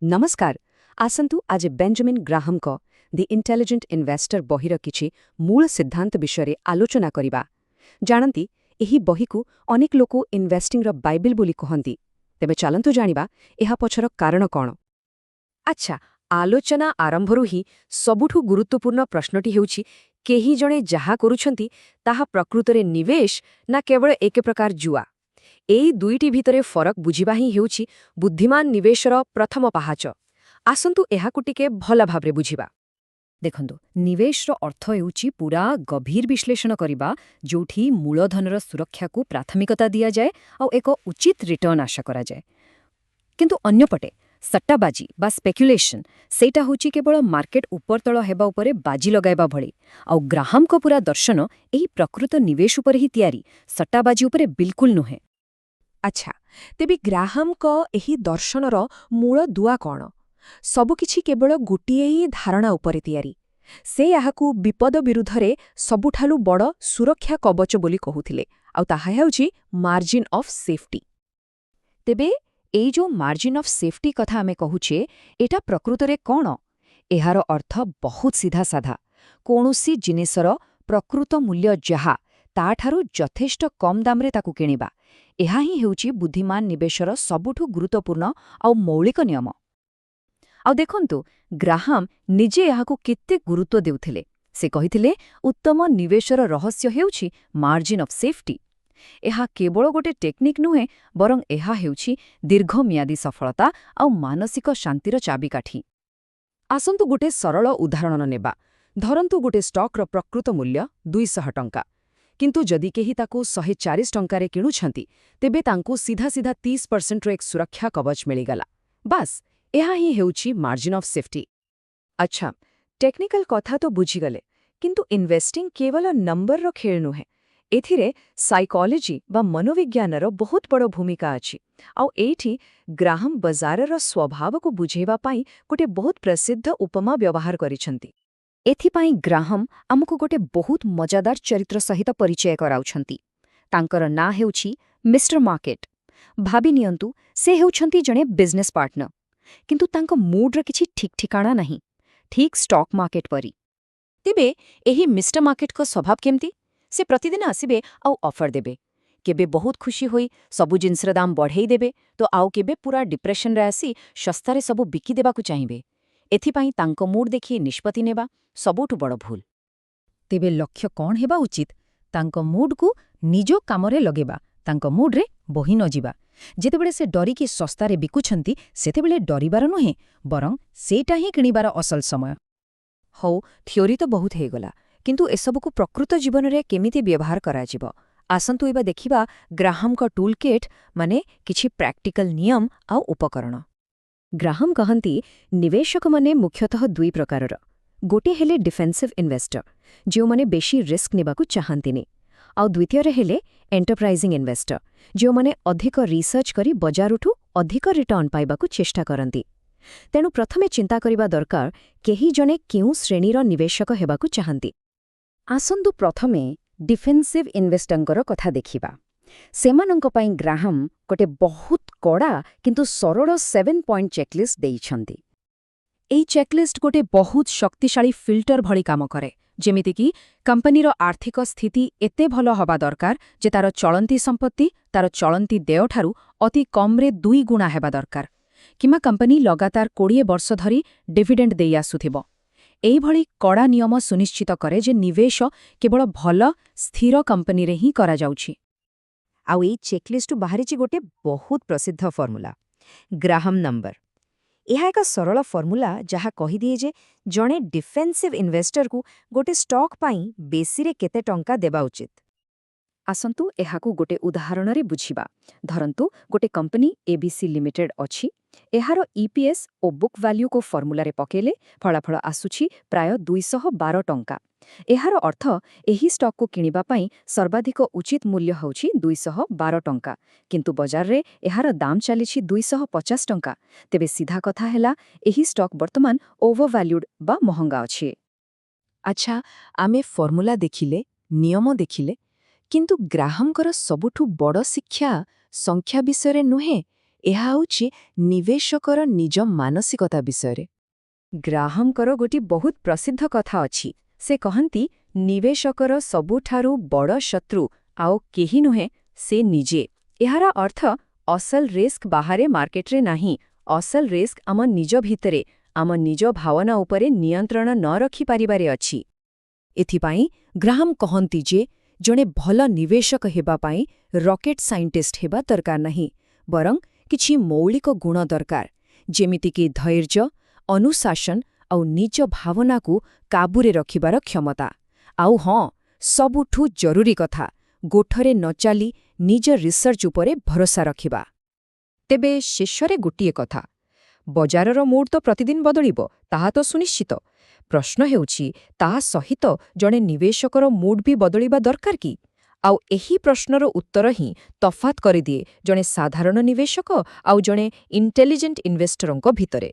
ନମସ୍କାର। ଆସନ୍ତୁ ଆଜି ବେଞ୍ଜାମିନ୍ ଗ୍ରାହମଙ୍କ ଦି ଇଣ୍ଟେଲିଜେଣ୍ଟ ଇନଭେଷ୍ଟର ବହିର କିଛି ମୂଳ ସିଦ୍ଧାନ୍ତ ବିଷୟରେ ଆଲୋଚନା କରିବା। ଜାଣନ୍ତି, ଏହି ବହିକୁ ଅନେକ ଲୋକ ଇନଭେଷ୍ଟିଂର ବାଇବେଲ ବୋଲି କହନ୍ତି। ତେବେ ଚାଲନ୍ତୁ ଜାଣିବା ଏହା ପଛର କାରଣ କ'ଣ। ଆଚ୍ଛା, ଆଲୋଚନା ଆରମ୍ଭରୁ ହିଁ ସବୁଠୁ ଗୁରୁତ୍ୱପୂର୍ଣ୍ଣ ପ୍ରଶ୍ନଟି ହେଉଛି, କେହି ଜଣେ ଯାହା କରୁଛନ୍ତି ତାହା ପ୍ରକୃତରେ ନିବେଶ ନା କେବଳ ଏକ ପ୍ରକାର ଜୁଆ? ଏଇ ଦୁଇଟି ଭିତରେ ଫରକ ବୁଝିବା ହିଁ ହେଉଛି ବୁଦ୍ଧିମାନ ନିବେଶର ପ୍ରଥମ ପାହାଚ। ଆସନ୍ତୁ ଏହାକୁ ଟିକେ ଭଲ ଭାବରେ ବୁଝିବା। ଦେଖନ୍ତୁ, ନିବେଶର ଅର୍ଥ ହେଉଛି ପୁରା ଗଭୀର ବିଶ୍ଳେଷଣ କରିବା, ଯୋଉଠି ମୂଳଧନର ସୁରକ୍ଷାକୁ ପ୍ରାଥମିକତା ଦିଆଯାଏ ଆଉ ଏକ ଉଚିତ ରିଟର୍ଣ୍ଣ ଆଶା କରାଯାଏ। କିନ୍ତୁ ଅନ୍ୟପଟେ ସଟ୍ଟାବାଜି ବା ସ୍ପେକ୍ୟୁଲେସନ୍, ସେଇଟା ହେଉଛି କେବଳ ମାର୍କେଟ ଉପରତଳ ହେବା ଉପରେ ବାଜି ଲଗାଇବା ଭଳି। ଆଉ ଗ୍ରାହାମଙ୍କ ପୁରା ଦର୍ଶନ ଏହି ପ୍ରକୃତ ନିବେଶ ଉପରେ ହିଁ ତିଆରି, ସଟ୍ଟାବାଜି ଉପରେ ବିଲକୁଲ ନୁହେଁ। ଆଚ୍ଛା, ତେବେ ଗ୍ରାହାମଙ୍କ ଏହି ଦର୍ଶନର ମୂଳ ଦୁଆ କ'ଣ? ସବୁକିଛି କେବଳ ଗୋଟିଏ ହିଁ ଧାରଣା ଉପରେ ତିଆରି। ସେ ଏହାକୁ ବିପଦ ବିରୁଦ୍ଧରେ ସବୁଠାରୁ ବଡ଼ ସୁରକ୍ଷା କବଚ ବୋଲି କହୁଥିଲେ, ଆଉ ତାହା ହେଉଛି ମାର୍ଜିନ୍ ଅଫ୍ ସେଫ୍ଟି। ତେବେ ଏଇ ଯୋଉ ମାର୍ଜିନ୍ ଅଫ୍ ସେଫ୍ଟି କଥା ଆମେ କହୁଛେ, ଏଟା ପ୍ରକୃତରେ କ'ଣ? ଏହାର ଅର୍ଥ ବହୁତ ସିଧାସାଧା। କୌଣସି ଜିନିଷର ପ୍ରକୃତ ମୂଲ୍ୟ ଯାହା, ତାଠାରୁ ଯଥେଷ୍ଟ କମ୍ ଦାମରେ ତାକୁ କିଣିବା। ଏହା ହିଁ ହେଉଛି ବୁଦ୍ଧିମାନ ନିବେଶର ସବୁଠୁ ଗୁରୁତ୍ୱପୂର୍ଣ୍ଣ ଆଉ ମୌଳିକ ନିୟମ। ଆଉ ଦେଖନ୍ତୁ, ଗ୍ରାହାମ ନିଜେ ଏହାକୁ କେତେ ଗୁରୁତ୍ୱ ଦେଉଥିଲେ। ସେ କହିଥିଲେ, ଉତ୍ତମ ନିବେଶର ରହସ୍ୟ ହେଉଛି ମାର୍ଜିନ୍ ଅଫ୍ ସେଫ୍ଟି। ଏହା କେବଳ ଗୋଟେ ଟେକ୍ନିକ୍ ନୁହେଁ, ବରଂ ଏହା ହେଉଛି ଦୀର୍ଘମିଆଦୀ ସଫଳତା ଆଉ ମାନସିକ ଶାନ୍ତିର ଚାବିକାଠି। ଆସନ୍ତୁ ଗୋଟେ ସରଳ ଉଦାହରଣ ନେବା। ଧରନ୍ତୁ ଗୋଟେ ଷ୍ଟକ୍ର ପ୍ରକୃତ ମୂଲ୍ୟ 200 ଟଙ୍କା। କିନ୍ତୁ ଯଦି କେହି ତାକୁ 140 ଟଙ୍କାରେ କିଣୁଛନ୍ତି, ତେବେ ତାଙ୍କୁ ସିଧା ସିଧା 30%ର ଏକ ସୁରକ୍ଷା କବଚ ମିଳିଗଲା। ବାସ୍, ଏହା ହିଁ ହେଉଛି ମାର୍ଜିନ୍ ଅଫ୍ ସେଫ୍ଟି। ଆଚ୍ଛା, ଟେକ୍ନିକାଲ କଥା ତ ବୁଝିଗଲେ, କିନ୍ତୁ ଇନଭେଷ୍ଟିଂ କେବଳ ନମ୍ବରର ଖେଳ ନୁହେଁ। ଏଥିରେ ସାଇକୋଲୋଜି ବା ମନୋବିଜ୍ଞାନର ବହୁତ ବଡ଼ ଭୂମିକା ଅଛି। ଆଉ ଏଇଠି ଗ୍ରାହମ ବଜାରର ସ୍ୱଭାବକୁ ବୁଝେଇବା ପାଇଁ ଗୋଟେ ବହୁତ ପ୍ରସିଦ୍ଧ ଉପମା ବ୍ୟବହାର କରିଛନ୍ତି। ଏଥିପାଇଁ ଗ୍ରାହମ ଆମକୁ ଗୋଟେ ବହୁତ ମଜାଦାର ଚରିତ୍ର ସହିତ ପରିଚୟ କରାଉଛନ୍ତି। ତାଙ୍କର ନାଁ ହେଉଛି ମିଷ୍ଟର ମାର୍କେଟ। ଭାବି ନିଅନ୍ତୁ, ସେ ହେଉଛନ୍ତି ଜଣେ ବିଜନେସ୍ ପାର୍ଟନର, କିନ୍ତୁ ତାଙ୍କ ମୁଡ୍ର କିଛି ଠିକ୍ ଠିକାଣା ନାହିଁ, ଠିକ୍ ଷ୍ଟକ୍ ମାର୍କେଟ ପରି। ତେବେ ଏହି ମିଷ୍ଟର ମାର୍କେଟଙ୍କ ସ୍ୱଭାବ କେମିତି? ସେ ପ୍ରତିଦିନ ଆସିବେ ଆଉ ଅଫର ଦେବେ। କେବେ ବହୁତ ଖୁସି ହୋଇ ସବୁ ଜିନିଷର ଦାମ ବଢ଼େଇ ଦେବେ ତ ଆଉ କେବେ ପୁରା ଡିପ୍ରେସନରେ ଆସି ଶସ୍ତାରେ ସବୁ ବିକିଦେବାକୁ ଚାହିଁବେ। ଏଥିପାଇଁ ତାଙ୍କ ମୁଡ୍ ଦେଖି ନିଷ୍ପତ୍ତି ନେବା ସବୁଠୁ ବଡ଼ ଭୁଲ। ତେବେ ଲକ୍ଷ୍ୟ କ'ଣ ହେବା ଉଚିତ? ତାଙ୍କ ମୁଡ୍କୁ ନିଜ କାମରେ ଲଗେଇବା, ତାଙ୍କ ମୁଡ୍ରେ ବୋହି ନଯିବା। ଯେତେବେଳେ ସେ ଡରିକି ଶସ୍ତାରେ ବିକୁଛନ୍ତି, ସେତେବେଳେ ଡରିବାର ନୁହେଁ, ବରଂ ସେଇଟା ହିଁ କିଣିବାର ଅସଲ ସମୟ। ହଉ, ଥିଓରି ତ ବହୁତ ହେଇଗଲା, କିନ୍ତୁ ଏସବୁକୁ ପ୍ରକୃତ ଜୀବନରେ କେମିତି ବ୍ୟବହାର କରାଯିବ? ଆସନ୍ତୁ ଏବେ ଦେଖିବା ଗ୍ରାହମଙ୍କ ଟୁଲ୍ କିଟ୍, ମାନେ କିଛି ପ୍ରାକ୍ଟିକାଲ ନିୟମ ଆଉ ଉପକରଣ। ଗ୍ରାହମ କହନ୍ତି, ନିବେଶକମାନେ ମୁଖ୍ୟତଃ ଦୁଇ ପ୍ରକାରର। ଗୋଟିଏ ହେଲେ ଡିଫେନ୍ସିଭ୍ ଇନଭେଷ୍ଟର, ଯେଉଁମାନେ ବେଶୀ ରିସ୍କ ନେବାକୁ ଚାହାନ୍ତିନି, ଆଉ ଦ୍ୱିତୀୟରେ ହେଲେ ଏଣ୍ଟରପ୍ରାଇଜିଂ ଇନଭେଷ୍ଟର, ଯେଉଁମାନେ ଅଧିକ ରିସର୍ଚ୍ଚ କରି ବଜାରଠୁ ଅଧିକ ରିଟର୍ଣ୍ଣ ପାଇବାକୁ ଚେଷ୍ଟା କରନ୍ତି। ତେଣୁ ପ୍ରଥମେ ଚିନ୍ତା କରିବା ଦରକାର, କେହି ଜଣେ କେଉଁ ଶ୍ରେଣୀର ନିବେଶକ ହେବାକୁ ଚାହାନ୍ତି। ଆସନ୍ତୁ ପ୍ରଥମେ ଡିଫେନ୍ସିଭ୍ ଇନଭେଷ୍ଟରଙ୍କର କଥା ଦେଖିବା। ସେମାନଙ୍କ ପାଇଁ ଗ୍ରାହମ ଗୋଟେ ବହୁତ କଡ଼ା କିନ୍ତୁ ସରଳ 7 ପଏଣ୍ଟ ଚେକଲିଷ୍ଟ ଦେଇଛନ୍ତି। ଏଇ ଚେକଲିଷ୍ଟ ଗୋଟେ ବହୁତ ଶକ୍ତିଶାଳୀ ଫିଲ୍ଟର ଭଳି କାମ କରେ। ଯେମିତିକି କମ୍ପାନୀର ଆର୍ଥିକ ସ୍ଥିତି ଏତେ ଭଲ ହେବା ଦରକାର ଯେ ତାର ଚଳନ୍ତି ସମ୍ପତ୍ତି ତାର ଚଳନ୍ତି ଦେୟଠାରୁ ଅତି କମ୍ରେ 2 ଗୁଣା ହେବା ଦରକାର, କିମ୍ବା କମ୍ପାନୀ ଲଗାତାର 20 ବର୍ଷ ଧରି ଡିଭିଡେଣ୍ଡ ଦେଇ ଆସୁଥିବ। ଏଇଭଳି କଡ଼ା ନିୟମ ସୁନିଶ୍ଚିତ କରେ ଯେ ନିବେଶ କେବଳ ଭଲ, ସ୍ଥିର କମ୍ପାନୀରେ ହିଁ କରାଯାଉଛି। ଆଉ ଏଇ ଚେକଲିଷ୍ଟରୁ ବାହାରିଛି ଗୋଟେ ବହୁତ ପ୍ରସିଦ୍ଧ ଫର୍ମୁଲା, ଗ୍ରାହମ ନମ୍ବର। ଏହା ଏକ ସରଳ ଫର୍ମୁଲା ଯାହା କହିଦିଏ ଯେ ଜଣେ ଡିଫେନ୍ସିଭ୍ ଇନଭେଷ୍ଟରକୁ ଗୋଟେ ଷ୍ଟକ୍ ପାଇଁ ବେଶୀରେ କେତେ ଟଙ୍କା ଦେବା ଉଚିତ। ଆସନ୍ତୁ ଏହାକୁ ଗୋଟେ ଉଦାହରଣରେ ବୁଝିବା। ଧରନ୍ତୁ ଗୋଟେ କମ୍ପାନୀ ଏବିସି ଲିମିଟେଡ୍ ଅଛି। ଏହାର ଇପିଏସ୍ ଓ ବୁକ୍ ଭ୍ୟାଲ୍ୟୁକୁ ଫର୍ମୁଲାରେ ପକେଇଲେ ଫଳାଫଳ ଆସୁଛି ପ୍ରାୟ 212 ଟଙ୍କା। ଏହାର ଅର୍ଥ, ଏହି ଷ୍ଟକ୍କୁ କିଣିବା ପାଇଁ ସର୍ବାଧିକ ଉଚିତ ମୂଲ୍ୟ ହେଉଛି 212 ଟଙ୍କା, କିନ୍ତୁ ବଜାରରେ ଏହାର ଦାମ ଚାଲିଛି 250 ଟଙ୍କା। ତେବେ ସିଧା କଥା ହେଲା, ଏହି ଷ୍ଟକ୍ ବର୍ତ୍ତମାନ ଓଭରଭ୍ୟାଲ୍ୟୁଡ୍ ବା ମହଙ୍ଗା ଅଛି। ଆଚ୍ଛା, ଆମେ ଫର୍ମୁଲା ଦେଖିଲେ, ନିୟମ ଦେଖିଲେ, କିନ୍ତୁ ଗ୍ରାହମଙ୍କର ସବୁଠୁ ବଡ଼ ଶିକ୍ଷା ସଂଖ୍ୟା ବିଷୟରେ ନୁହେଁ। ଏହା ହେଉଛି ନିବେଶକର ନିଜ ମାନସିକତା ବିଷୟରେ। ଗ୍ରାହମଙ୍କର ଗୋଟିଏ ବହୁତ ପ୍ରସିଦ୍ଧ କଥା ଅଛି। ସେ କହନ୍ତି, ନିବେଶକର ସବୁଠାରୁ ବଡ଼ ଶତ୍ରୁ ଆଉ କେହି ନୁହେଁ, ସେ ନିଜେ। ଏହାର ଅର୍ଥ ଅସଲ ରିସ୍କ ବାହାରେ ମାର୍କେଟରେ ନାହିଁ, ଅସଲ ରିସ୍କ ଆମ ନିଜ ଭିତରେ, ଆମ ନିଜ ଭାବନା ଉପରେ ନିୟନ୍ତ୍ରଣ ନ ରଖିପାରିବାରେ ଅଛି। ଏଥିପାଇଁ ଗ୍ରାହମ କହନ୍ତି ଯେ ଜଣେ ଭଲ ନିବେଶକ ହେବା ପାଇଁ ରକେଟ୍ ସାଇଣ୍ଟିଷ୍ଟ ହେବା ଦରକାର ନାହିଁ, ବରଂ କିଛି ମୌଳିକ ଗୁଣ ଦରକାର, ଯେମିତିକି ଧୈର୍ଯ୍ୟ, ଅନୁଶାସନ ଆଉ ନିଜ ଭାବନାକୁ କାବୁରେ ରଖିବାର କ୍ଷମତା। ଆଉ ହଁ, ସବୁଠୁ ଜରୁରୀ କଥା, ଗୋଠରେ ନ ଚାଲି ନିଜ ରିସର୍ଚ୍ଚ ଉପରେ ଭରସା ରଖିବା। ତେବେ ଶେଷରେ ଗୋଟିଏ କଥା, ବଜାରର ମୁଡ୍ ତ ପ୍ରତିଦିନ ବଦଳିବ, ତାହା ତ ସୁନିଶ୍ଚିତ। ପ୍ରଶ୍ନ ହେଉଛି, ତା ସହିତ ଜଣେ ନିବେଶକର ମୁଡ୍ ବି ବଦଳିବା ଦରକାର କି? ଆଉ ଏହି ପ୍ରଶ୍ନର ଉତ୍ତର ହିଁ ତଫାତ୍ କରିଦିଏ ଜଣେ ସାଧାରଣ ନିବେଶକ ଆଉ ଜଣେ ଇଣ୍ଟେଲିଜେଣ୍ଟ ଇନଭେଷ୍ଟରଙ୍କ ଭିତରେ।